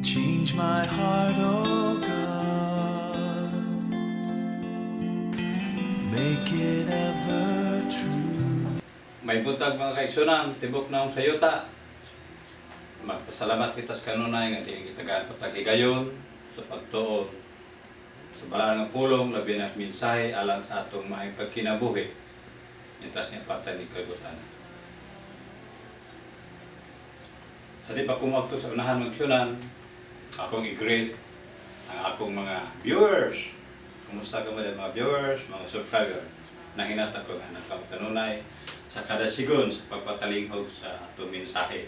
Change my heart, oh God. Make it ever true. Maayong buntag, mga kaigsuonan, tibok naong sa yuta. Magpasalamat kita sa kanunay nga di gitagaan pa tag higayon sa pagtuon sa balaan nga pulong, labi na mensahe alang sa atong maayong pagkinabuhi intas niya patay ni kalibutan. Sa di pa kumakto sa unahan, mga kaigsuonan, akong i-greet ang akong mga viewers. Kumusta ka mo mga viewers, mga subscriber? Nahinata ko nga nakakanunay sa kada sigon sa pagpatalinghog sa atong mensahe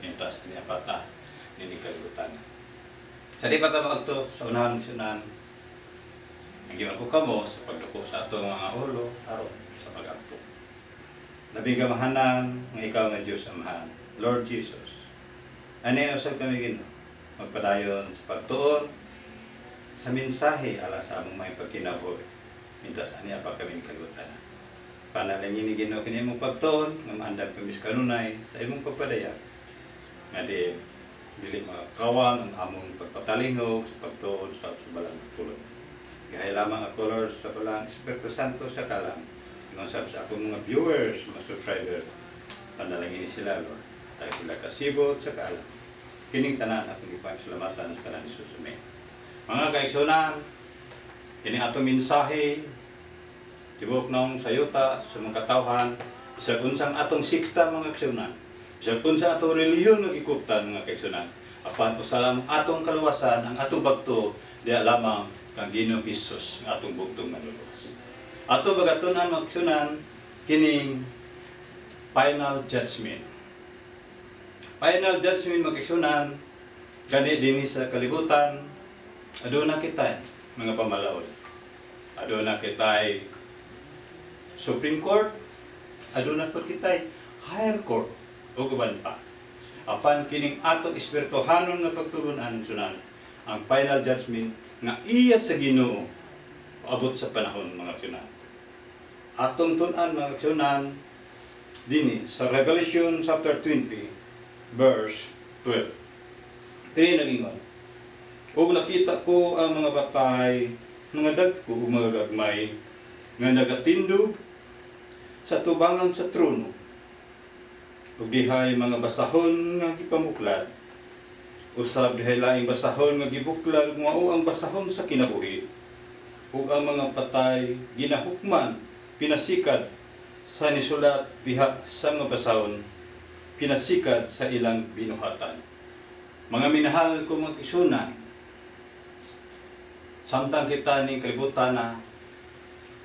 intas ni apata ni kalibutan. Sa di pa ta maadto sa unahan, mga, hangyoon ko kamo sa pagduko sa atong mga ulo aron sa pagampo. Labing gamahanan nga ikaw nga Diyos Amahan, Lord Jesus. Ani usab kami, Ginoo, magpadayon sa pagtuon sa mensahe ala sa among may pagkinabuhi. Mintas ani pa kami kalibutan. Panalangin ni Ginoo kini imong pagtuon nga maandam kami sa kanunay sa imong pagpadayag. Nga di dili makawang ang among pagpatalingog sa pagtuon sa balaan pulong. Gahay lamang ako, Lord, sa balaan Espiritu Santo sa kalam. Ingon sab sa akong mga viewers, mga subscribers, panalangin ni sila, Lord. Tayo sila kasibot sa kaalam. Kining tanan akong ipasalamatan sa kalan ni Jesus. Amen. Mga kaigsuonan, kini atong mensahe tibok naong sa yuta sa mga katawhan, bisag unsang atong siksta, mga kaigsuonan, bisag unsa atong relihiyon nga gikuptan, mga kaigsuonan, apan usa lamang atong kaluwasan, ang atong bagto diha lamang kang Ginoong Hesus nga atong bugtong manluluwas. Ato bagatun-an, mga kaigsuonan, kining final judgment. Final judgment, mga kaigsuonan, gani dinhi sa kalibutan, aduna kita mga pamalaod. Aduna kita'y Supreme Court, aduna po kita'y higher court, ug uban pa. Apan kining atong espirituhanon nga pagtulunan sunan, ang final judgment nga iya sa Ginoo abot sa panahon, mga kaigsuonan. Atong tun-an, mga kaigsuonan, dinhi sa Revelation chapter 20 verse 12. Diri nagingon, "Ug nakita ko ang mga batay, mga dagko ug mga gagmay nga nagatindog sa tubangan sa trono. Ug dihay mga basahon nga gipamuklad. Usab dihay laing basahon nga gibuklad ug mao ang basahon sa kinabuhi. Ug ang mga patay ginahukman pinasikad sa nisulat diha sa mga basahon, pinasikad sa ilang binuhatan." Mga minahal ko mga kaigsuonan, samtang kita ning kalibutan na,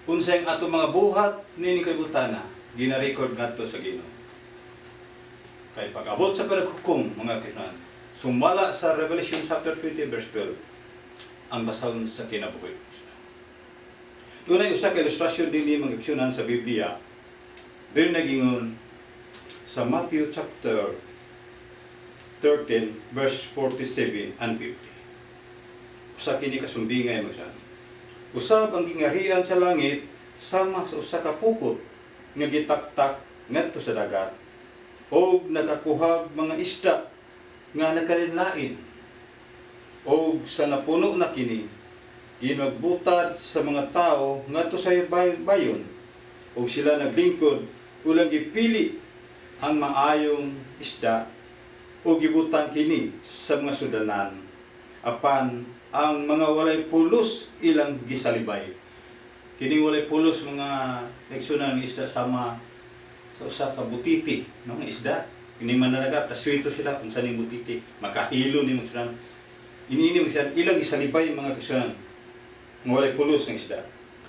unsay ang atong mga buhat ni kalibutan na, gina-record ngadto sa Ginoo. Kay pag-abot sa panaghukom, mga kaigsuonan, sumala sa Revelation chapter 20 verse 12, ang basahon sa kinabuhi. Dunay usa ka ilustrasyon din ni, mga kaigsuonan, sa Biblia. Diri nagingon sa Matthew chapter 13 verse 47 and 50. Usa kini kasumbingay mo siya. "Usab ang gingarian sa langit sama sa usa ka pukot nga gitaktak ngadto sa dagat og nakakuhag mga isda nga nagkalainlain. Og sa napuno na kini, ginagbutad sa mga tao ngadto sa bayon ug sila naglingkod ulang gipili ang maayong isda ug gibutang kini sa mga sudanan, apan ang mga walay pulos ilang gisalibay." Kini walay pulos, mga kaigsuonan, ng isda sama sa usa ka butiti, no, nga isda. Kini mananagat taswito sila kung sa ning butiti makahilo ni mga sudan. Ini mga sudan ilang gisalibay, mga kaigsuonan, nga walay pulos ng isda.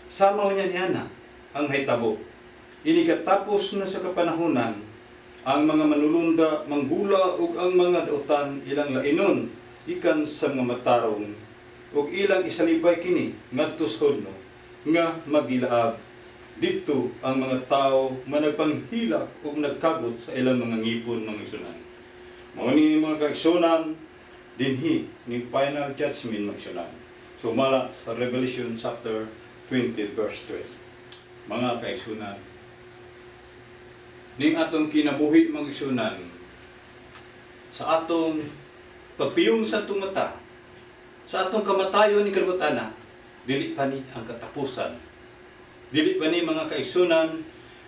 Sama niya ni ana ang hitabo ini katapos na sa kapanahonan. Ang mga manulunda manggula ug ang mga dautan ilang lainon gikan sa mga matarong ug ilang isalibay kini ngadto sa hudno nga magilaab. Didto ang mga tao managpanghilak ug nagkagot sa ilang mga ngipon, mga igsuonan. Mao ni, mga kaigsuonan, dinhi ni final judgment, mga igsuonan. Sumala sa Revelation chapter 20 verse 12. Mga kaigsuonan, ning atong kinabuhi, mga igsuonan, sa atong Pagpiyong sa atong mata, sa atong kamatayon ni kalibutana, dili pa ni ang katapusan. Dili pa ni, mga kaigsunan,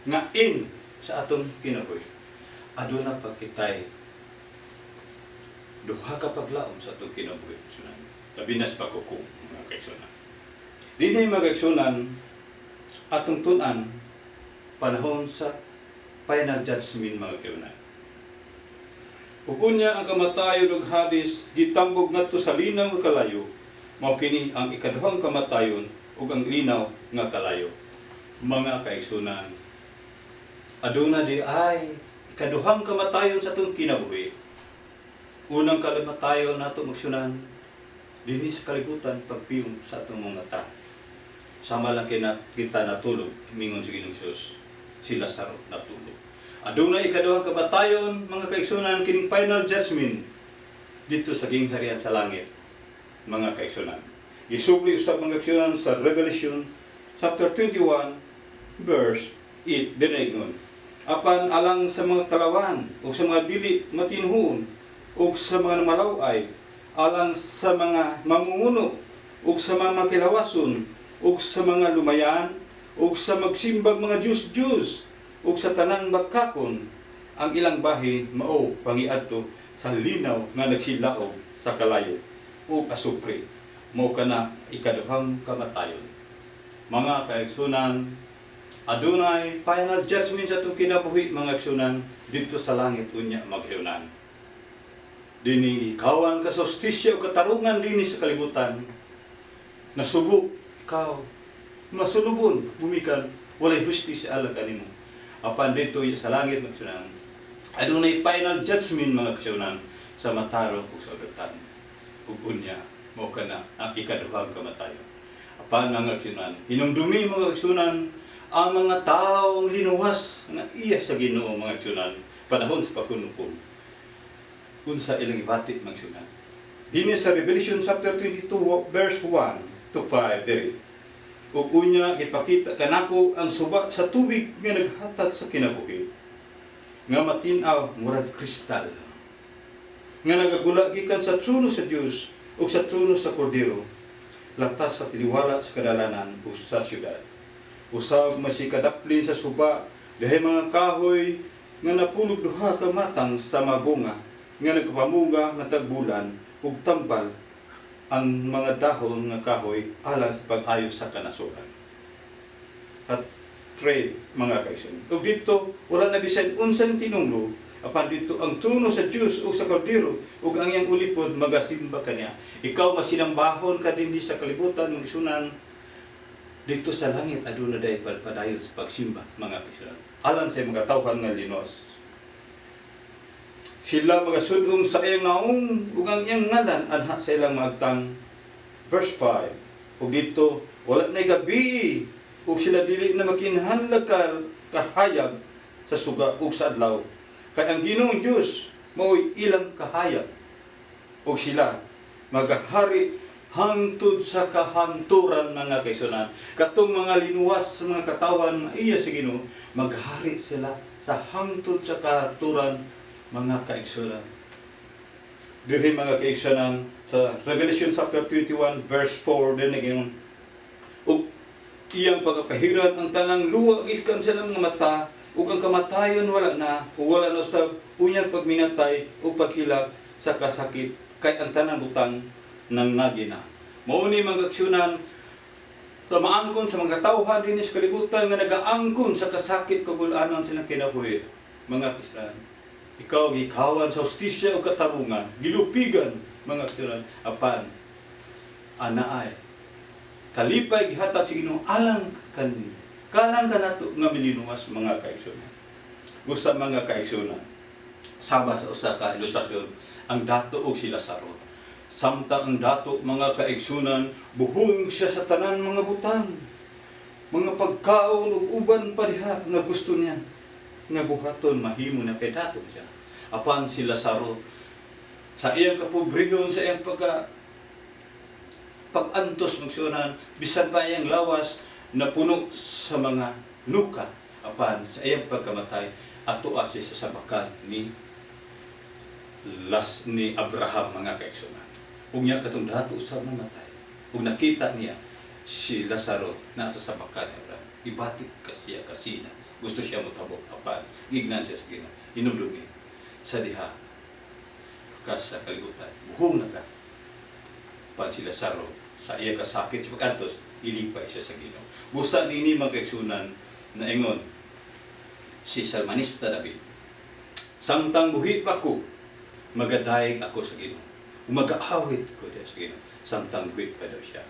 nga in sa atong kinabuhi. Aduna pa kitay duha ka paglaom sa atong kinabuhi, igsunan. Labi na sa paghukom, mga kaigsunan. Dinhi, mga kaigsunan, atong tun-an panahon sa final judgment, mga kaigsunan. Ug unya ang kamatayon ug Hades gitambog ngadto sa linaw nga kalayo. Mao kini ang ikaduhang kamatayon ug ang linaw nga kalayo. Mga kaigsunan, aduna diay ikaduhang kamatayon sa atong kinabuhi. Unang kamatayon nato, magsunan, dinhi sa kalibutan, pagpiyong sa atong mga mata. Sama lang kina kita natulog, mingon si Ginoong Hesus, si Lazaro natulog. Aduna ikaduhang kamatayon, mga kaigsunan, kining final judgment dito sa gingharian sa langit, mga kaigsunan. Gisubli usab, mga kaigsunan, sa Revelation chapter 21 verse 8 dinaygon. Apan alang sa mga talawan ug sa mga dili matinuhon ug sa mga malaway, alang sa mga mamunguno ug sa mga makilawason ug sa mga lumayan ug sa magsimbag mga Diyos-Diyos ug sa tanang makakon, ang ilang bahin mao pangiadto sa linaw nga nagsilaog sa kalayo ug asupre. Mao kana ikaduhang kamatayon. Mga kaigsunan, adunay final judgment sa atong kinabuhi, mga kaigsunan, dito sa langit unya maghiunan. Dini ikawan ka sa hustisya o katarungan dinhi sa kalibutan. Nasubo ikaw, masulubon bumikan walay hustisya alang kanimo. Apan dito sa langit, mga kaigsunan, adunay final judgment, mga kaigsunan, sa matarong ug sa udotan. Ug unya mao kana ang ikaduhang kamatayon. Apan, mga kaigsunan, hinumdumi, mga kaigsunan, ang mga taong linuwas nga iya sa Ginoo, mga kaigsunan, panahon sa paghunukom, unsa ilang ibati, mga kaigsunan? Dinhi sa Revelation chapter 22 verse 1 to 5 diri. Ug unya ipakita kanako ang suba sa tubig nga naghatag sa kinabuhi, nga matin-aw murag kristal, nga nagagula gikan sa trono sa Dios ug sa trono sa Kordero, latas sa taliwala sa kadalanan ug sa syudad. Usab masikadaplin sa suba dihay mga kahoy nga napulog duha ka matang sa mabunga nga nagpamunga matag bulan ug tambal ang mga dahon nga kahoy alang sa pag-ayo sa kanasuran. At trade, mga kaigsoon. Ug dito wala na bisan unsang tinunglo, apan dito ang trono sa Dios ug sa Kordero ug ang iyang ulipod magasimba kaniya. Ikaw masinambahon ka dinhi sa kalibutan, mga kaigsunan, dito sa langit aduna day padayon sa pagsimba, mga kaigsunan, alang sa mga tawhan nga linos. Sila magasudong sa iyang naong ug ang iyang ngalan anha sa ilang maagtang. Verse 5. Ug dito wala na gabi ug sila dili na makinahanglan ka kahayag sa suga ug sa adlaw. Kay ang Ginoong Dios mao'y ilang kahayag. Ug sila magahari hangtod sa kahanturan, mga kaigsunan. Katong mga linuwas sa mga katawan iya sa Ginoo, maghari sila sa hangtod sa kahanturan, mga kaigsunan. Diri, mga kaigsunan, sa Revelation chapter 21 verse 4 din naging ug iyang pagapahiran ang tanang luha gikan sa ilang mga mata ug ang kamatayon wala na ug wala na sa unyang pagminatay ug paghilak sa kasakit kay ang tanang butang nangagi na. Mao ni, mga kaigsunan, sa maangkon sa mga tawhan dinhi sa kalibutan nga nagaangkon sa kasakit kagulanan silang kinabuhi. Mga kaigsunan, ikaw gikawan sa hustisya o katarungan, gilupigan, mga kaigsunan, apan anaay kalipay gihatag sa Ginoo alang kan kalang kanato nga milinuwas, mga kaigsunan. Usa, mga kaigsunan, sama sa usa ka ilustrasyon, ang dato og si Lazaro. Samtang ang dato, mga kaigsunan, buhong siya sa tanan mga butang, mga pagkaon ug uban pa diha nga gusto niya nga buhaton, mahimo na kay dato siya. Apan si Lazaro, sa iyang kapobrehon, sa iyang pag-antos, magsunan, bisan pa iyang lawas na puno sa mga nuka, apan sa iyang pagkamatay, ato siya sa sabakan ni Las ni Abraham, mga kaigsunan. Ug nya katong dato usab namatay. Ug nakita niya si Lazaro nasa sa baka ni Abraham. Ibati ka siya kasina. Gusto siya motabok, apan gignan siya sa Ginoo. Hinumdumi sa diha ka sa kalibutan. Buhong na ka. Pan si Lazaro sa iya kasakit sa pag-antos, ilipay siya sa Ginoo. Busa niini, mga kaigsunan, na ingon si Salmanista David, "Samtang buhi pa ko, magadayeg ako sa Ginoo. Magaawit ko diha sa Ginoo." Samtang buhi pa daw siya.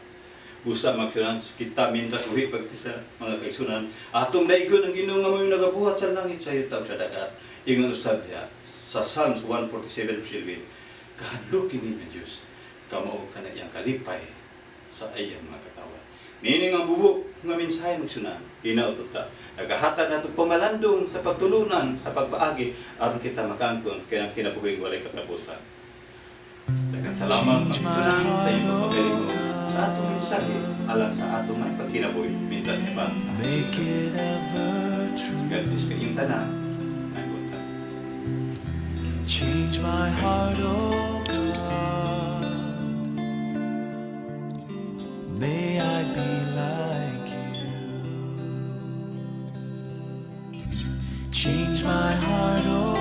Busa magsunan kita mientras buhi pa kita sa mga kaigsunan, atong daygon ang Ginoo nga mao'y nagabuhat sa langit, sa yuta ug sa dagat. Ingon usab diha sa Psalms 147 verse 11, "Kahadluki ninyo ang Diyos, kamao ka na iyang kalipay sa iyang mga katawhan." Meaning ang bubo nga mensahe, magsunan, hinautot ta. Nagahatag nato pamalandong sa pagtulunan, sa pagpaagi, aron kita makaangkon kaya kinabuhing walay katapusan. Daghang salamat, magsunan, sa inyong pagalingo sa atong mensahe alang sa atong may pagkinabuhi mientras ni bata. Make it ever true. God bless kayong tanan. Nagunta. Change my heart, oh God. May I be like you. Change my heart, oh